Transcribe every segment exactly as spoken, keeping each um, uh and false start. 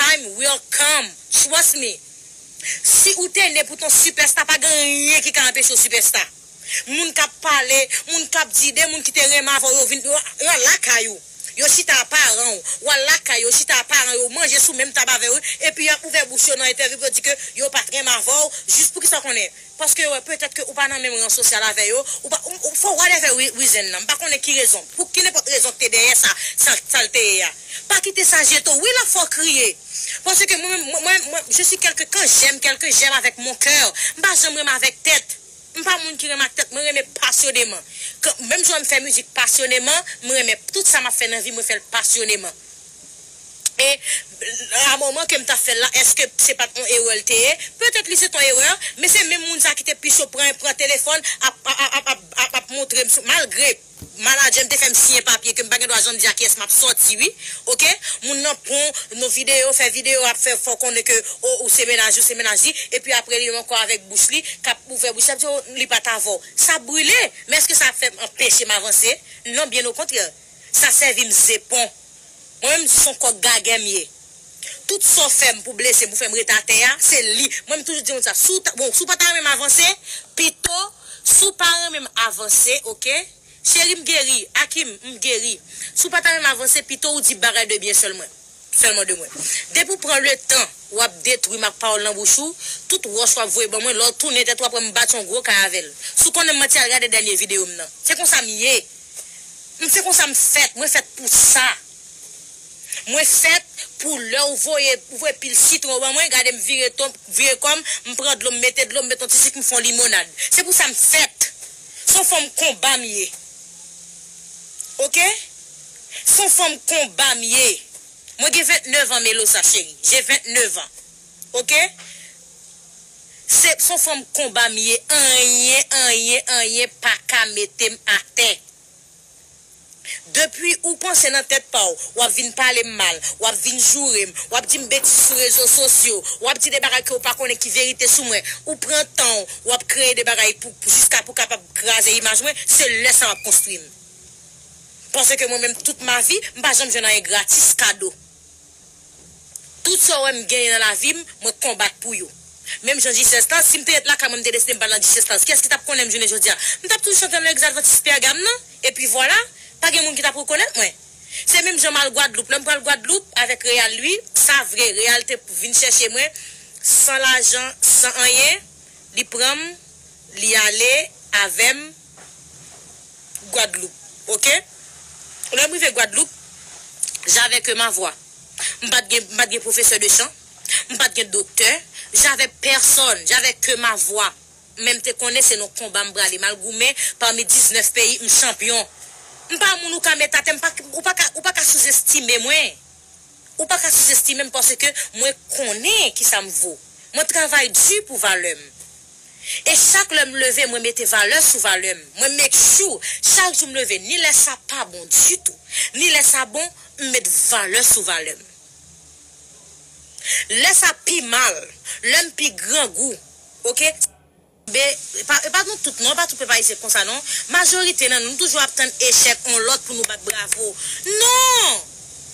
time will come. Trust me. Si ou te ne pou t on sipèsta, pa gen anyen ki ka anpeche w sipèsta. Moun k ap pale, moun k ap di, de moun ki te renmen avè w, yo vin, yo, yo al lakay ou. Yo chita a paran w. W al lakay yo, chita a paran yo, manje sou menm tab avè yo, epi y ap ouvè bouch yo nan entèvyou pou yo di ke yo pa t renmen avè w, jis pou ki sa w konnen. Paske yo wè petèt ke ou pa nan menm ran sosyal avè yo, ou pa, ou, ou, for whatever re-, reason nan. M pa konnen ki rezon, pou ki nenpòt rezon ki te dèyè sa, sa, sa l te ye a. Pa kite sa jete w. Wi, l ap fè w kriye. Paske mwen, mwen, mwen, mwen, je suis quelqu'un, quand j'aime quelqu'un, j'aime avec mon cœur. M pa janm renmen avèk tèt. M pa moun ki renmen ak tèt, mwen renmen pasyoneman. Kan, menm jan m fè mizik pasyoneman, mwen renmen tout sa m ap fè nan vi, mwen fè l pasyoneman. E a moman ke m t ap fè l la, èske se pa t yon erè l te ye? Petèt li se t yon erè, men se menm moun sa ki te pi cho pran, pran telefòn, ap, ap, ap, ap, ap, ap montre m, sou- malgre manadjè m te fè m siyen papye ke m pa gen dwa janm di a kiyès m ap sòti, wi. Oke? Moun nan pran yon videyo, fè videyo, ap fè fè w konnen ke, o, ou se mennaj, ou se mennaj li, epi apre li menm ankò avèk bouch li, k ap ouvè bouch li, ap di, o, li pa t avè w. Sa brile, men èske sa ap fè m anpeche m avanse? Non, byen okontrè. Sa sèvi m zepon. Mwen menm, se yon kòk gagè m ye. Tout sa w fè m pou blese m, pou fè m ret atè a, se li. Mwen, m toujou di moun sa, si w ta, bon, si w pa ta renmen m avanse, pito, si w pa renmen m avanse, oke? Cheri, m geri, Akim, m geri. Si w pa ta renmen m avanse, pito ou di bagay de byen sèlman, sèlman de mwen. Depi w pran letan, w ap detwi m ak pawòl nan bouch ou, tout wòch w ap voye ban mwen, lè w tounen tèt ou, apre m bat yon gwo kay avè l. Si w konnen m manti, al gade dènye videyo m nan. Se konsa m ye. M se konsa m fèt, mwen fèt pou sa. Mwen fèt pou lè ou voye, ou voye pil sitwon ban mwen, gade m vire ton, vire kò m, m pran dlo, m mete dlo, m mete yon ti sik, m fè yon limonad. Se pou sa m fèt. Se yon fanm konba m ye. Oke? Se yon fanm konba m ye. Mwen gen vennèf an, Melosa cheri. J'ai vingt-neuf ans. Oke? Se, se yon fanm konba m ye. Anyen, anyen, anyen pa ka mete m atè. Depi ou panse nan tèt pa w, w ap vin pale m mal, w ap vin joure m, w ap di m betiz sou rezo sosyo, w ap di de bagay ke w pa konnen ki verite sou mwen, ou pran tan w, w ap kreye de bagay pou, pou, jiska pou kapab kraze imaj mwen, se lè sa w ap konstwi m. Paske mwen menm, tout ma vi, m pa janm jwenn anyen gratis, kado. Tout sa w wè m genyen nan lavi m, mwen konbat pou yo. Menm jan G sèz la, si m te ret lakay mwen, m te deside m pa al nan G sèz la, kiyès ki t ap konnen m jounen jodi a? M t ap toujou chante nan legliz Advantis Pègam nan, epi vwala, pa gen moun ki t ap rekonèt mwen. Se menm jan m al Gwadloup, lè m pral Gwadloup avèk Real, wi, sa vre, Real te vin chèche mwen, san lajan, san anyen, li pran m, li ale avè m, Gwadloup, oke? Lè m rive Gwadloup, j'avais que ma voix. M pa t gen, m pa t gen pwofesè de chan, m pa t gen doktè, j'avais personne, j'avais que ma voix. Men m te konnen se nan konba m prale, m al goumen pami diznèf peyi, m chanpyon. M pa moun ou ka met atè, m pa, ou pa ka, ou pa ka souzestime mwen. Ou pa ka souzestime m paske mwen konnen kisa m vo. Mwen travay di pou valè m. E chak lè m leve, mwen mete valè sou valè m. Mwen make sure, chak jou m leve, ni lè sa pa bon ditou, ni lè sa bon, m met valè sou valè m. Lè sa pi mal, lè m pi grangou, oke? Be, e pa, e pa nou tout non, e pa tout pèp ayisyen konsa non. Majorite nan nou, nou toujou ap tann echèk yon lòt pou nou bat bravo. Non!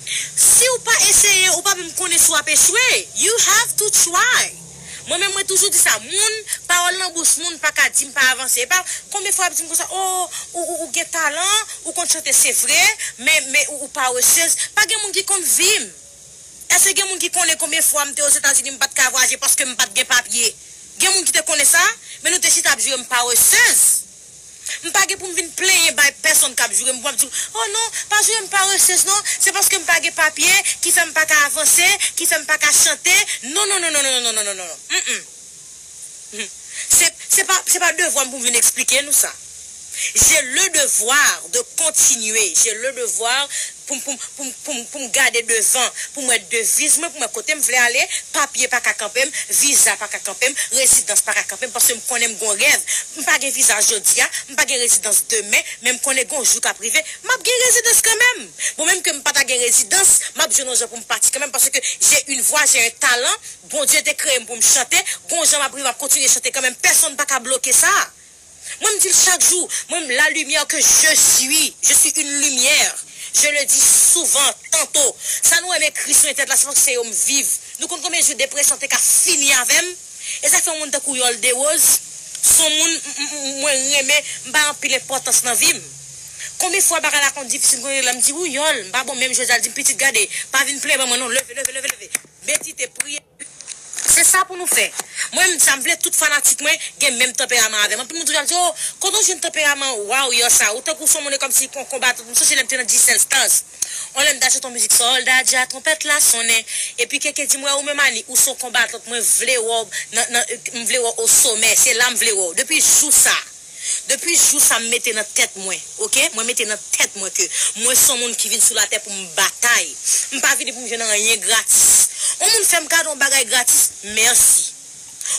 Si w pa eseye, ou pa menm konnen si w ap echwe. You have to try. Mwen menm, mwen toujou di sa, moun, pawòl nan bouch moun pa ka di m pa avanse. E pa, konbyen fwa y ap di m konsa, o, ou, ou, ou gen talan, ou konn chante, se vre, men, men ou, ou paresez. Pa gen moun ki konn vi m. Èske gen moun ki konnen konbyen fwa m te Ozetazini, m pa t ka vwayaje paske m pa t gen papye? Gen moun ki te konnen sa, men nou te chita ap joure m paresez. M pa gen pou m vin plenyen bay pèsonn k ap joure m, pou m ap di, o non, pa joure m paresez non, se paske m pa gen papye ki fè m pa ka avanse, ki fè m pa ka chante. Non, non, non, non, non, non, non, non, non, non. Mm, mm. Se, se pa, se pa devwa m pou m vin eksplike nou sa. J'ai le devoir de continuer. J'ai le devoir pou m, pou m, pou m, pou m, pou m gade devan, pou m wè deviz mwen, pou m wè kote m vle ale, papye pa ka kanpe m, viza pa ka kanpe m, rezidans pa ka kanpe m, paske m konnen m gon rèv. M pa gen viza jodi a, m pa gen rezidans demen, men m konnen gon jou k ap rive, m ap gen rezidans kanmenm. Bon, menm ke m pa ta gen rezidans, m ap jwenn yon jan pou m pati kanmenm, paske j'ai une voix, j'ai un talent, Bondye te kreye m pou m chante, gon jan m ap rive, m ap kontinye chante kanmenm, pèsonn pa ka bloke sa. Mwen, m di l chak jou, mwen, m la lumière que je suis, je suis une lumière. Je le dis souvent, tanto. Sa nou wè m ekri sou entènèt la, se paske se yo m viv. Nou konn konbyen jou depresyon te ka fini avè m? E sa k fè yon moun tankou Yòl Derose, se yon moun m, m, m, mwen renmen, m ba anpil enpòtans nan vi m. Konbyen fwa bagay la konn difisil, konn lè m di, "Wi, Yòl, m pa bon menm jodi a," l di m, "Pitit, gade, pa vin plenyen ban mwen non, leve, leve, leve, leve. Medite, priye." Se sa pou nou fè. Mwen, m sa m vle, tout fanatik mwen gen menm tanperaman avè m. Anpil moun toujou ap di, "Oh, kote w jwenn tanperaman waryò sa? Ou tankou son moun kòmsi kon konbatant." M sonje lè m te nan Gisèle Stars. On lè m ta chante yon mizik, "Sòlda Dja, twonpèt la sonnen." Epi Keke di m, "Wè ou menm, Ani, ou son konbatant, mwen vle wè w nan, nan, m vle wè w o somè, se la m vle wè w." Depi jou sa, depi jou sa m mete nan tèt mwen, oke? Mwen mete nan tèt mwen ke mwen son moun ki vin sou latè pou m batay. M pa vini pou m jwenn anyen gratis. On moun fè m kado yon bagay gratis, mèsi.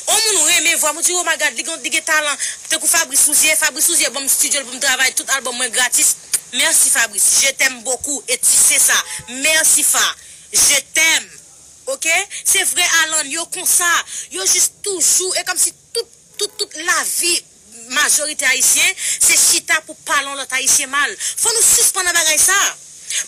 On moun renmen vwa m, ou di, "Oh my God, li gen, li gen talan." Tankou Fabrice Souzier, Fabrice Souzier ban m studio l pou m travay tout album mwen gratis. Mèsi Fabrice, je t'aime beaucoup et tu sais ça. Mèsi Fa, je t'aime. Oke? Se vre Alan, yo konsa. Yo jis toujou, e kòmsi tout, tout, tout lavi, majorite ayisyen, se chita pou pale yon lòt ayisyen mal. Fò nou sispann nan bagay sa.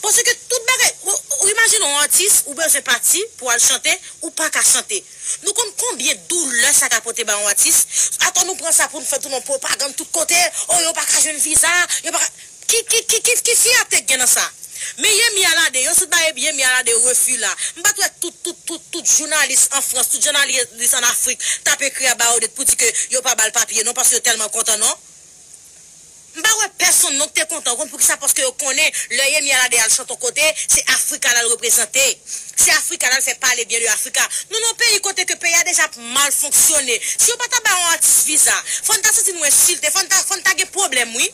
Paske tout bagay, ou, ou imajine yon atis, ou bezwen pati pou al chante, ou pa ka chante. Nou konn konbyen doulè sa ka pote ba yon atis? Atò nou pran sa pou n fè tounen pwopagann tout kote, "Oh, yo pa ka jwenn viza, yo pa ka." Ki, ki, ki, ki, ki fyète k gen nan sa? Men Yemi Alade, yo sot ba Yemi Alade refi la. M pa t wè tout, tout, tout, tout jounalis an Frans, tout jounalis an Afrik t ap ekri a Barodet pou di ke yo pa ba l papye non, paske yo tèlman kontan non. M pa wè pèsonn non ki te kontan, ou konn poukisa? Paske yo konnen lè Yemi Alade al chante yon kote, se Afrika l al reprezante. Se Afrika l al fè pale byen de Afrika. Nou nan yon peyi kote ke peyi a deja ap mal fonksyone. Si yo pa ta ba yon atis viza, fò n ta santi nou ensilte, fò n ta, fò n ta gen pwoblèm, wi.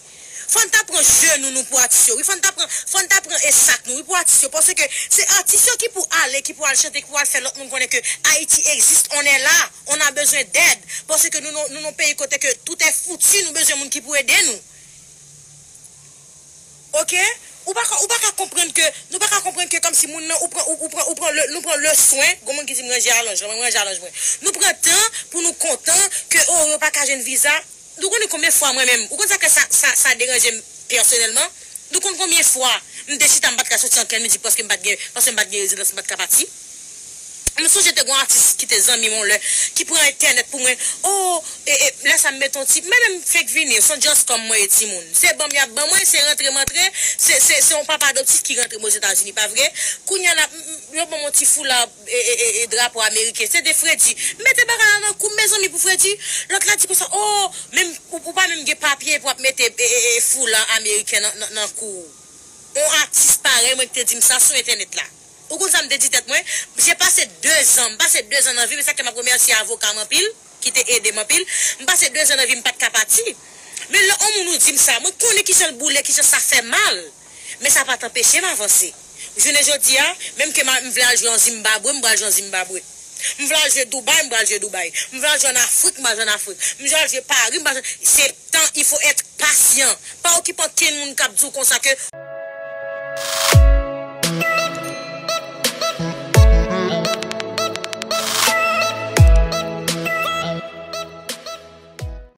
Fò n ta pran jenou nou pou atis yo, wi. Fò n ta pran, fò n ta pran esak nou, wi, pou atis yo. Paske se atis yo ki pou ale, ki pou al chante, ki pou al fè lòt moun konnen ke Ayiti existe, on est là, on a besoin d'aide. Paske nou, nou, nou nan yon peyi kote ke tout est foutu, nou bezwen moun ki pou ede nou. Oke? Ou pa ka, ou pa ka konprann ke, nou pa ka konprann ke kòmsi moun nan, ou pran, ou, ou pran, ou pran le, nou pran le swen, gon moun ki di m ranje alonj, mwen ranje alonj mwen. Nou pran tan pou nou kontan ke, oh, yo pa ka jwenn viza. Nou konnen konbyen fwa mwen menm, ou konn sa ke sa, sa, sa deranje m pèsonèlman? Nou konn konbyen fwa m te chita, m pa t ka soti an kè midi paske m pa t gen, paske m pa t gen rezidans, m pa t ka pati? M sonje te gon atis ki te zanmi m yon lè, ki pran entènèt pou mwen. Oh, e, e, lè sa m mete yon ti, men menm fenk vini, se yon just come mwen ye timoun. Se ban m y ap ban mwen, se rantre m antre, se, se, se yon papa adoptif ki rantre m Ozetazini, pa vre? Kounye a la, m, m, yo ban m yon ti foula, e, e, e, e drapo ameriken. Se de fredi. M mete bagay la nan kou m, mezanmi, pou fredi. Lòt la di konsa, oh, menm, ou, ou pa menm gen papye pou w ap mete, e, e, e, foula ameriken nan, nan, nan kou w. On atis parèy mwen ki te di m sa sou entènèt la. Ou konn sa m te di tèt mwen? J'ai passé deux ans, m pase de zan nan vi m, e sa k fè m ap remèsye avoka m anpil, ki te ede m anpil. M pase de zan nan vi m, m pa t ka pati. Men lè on moun ou di m sa, mwen konnen kijan l boule, kijan sa fè mal. Men sa pa t anpeche m avanse. Jounen jodi a, menm ke m a, m vle al jwe an Zimbabwe, m pral jwe an Zimbabwe. M vle al jwe Dubai, m pral jwe Dubai. M vle al jwe an Afrik, m pral jwe an Afrik. M vle al jwe Pari, m pral jwe, se tan, il faut être patient. Pa okipe ankenn moun k ap di w konsa ke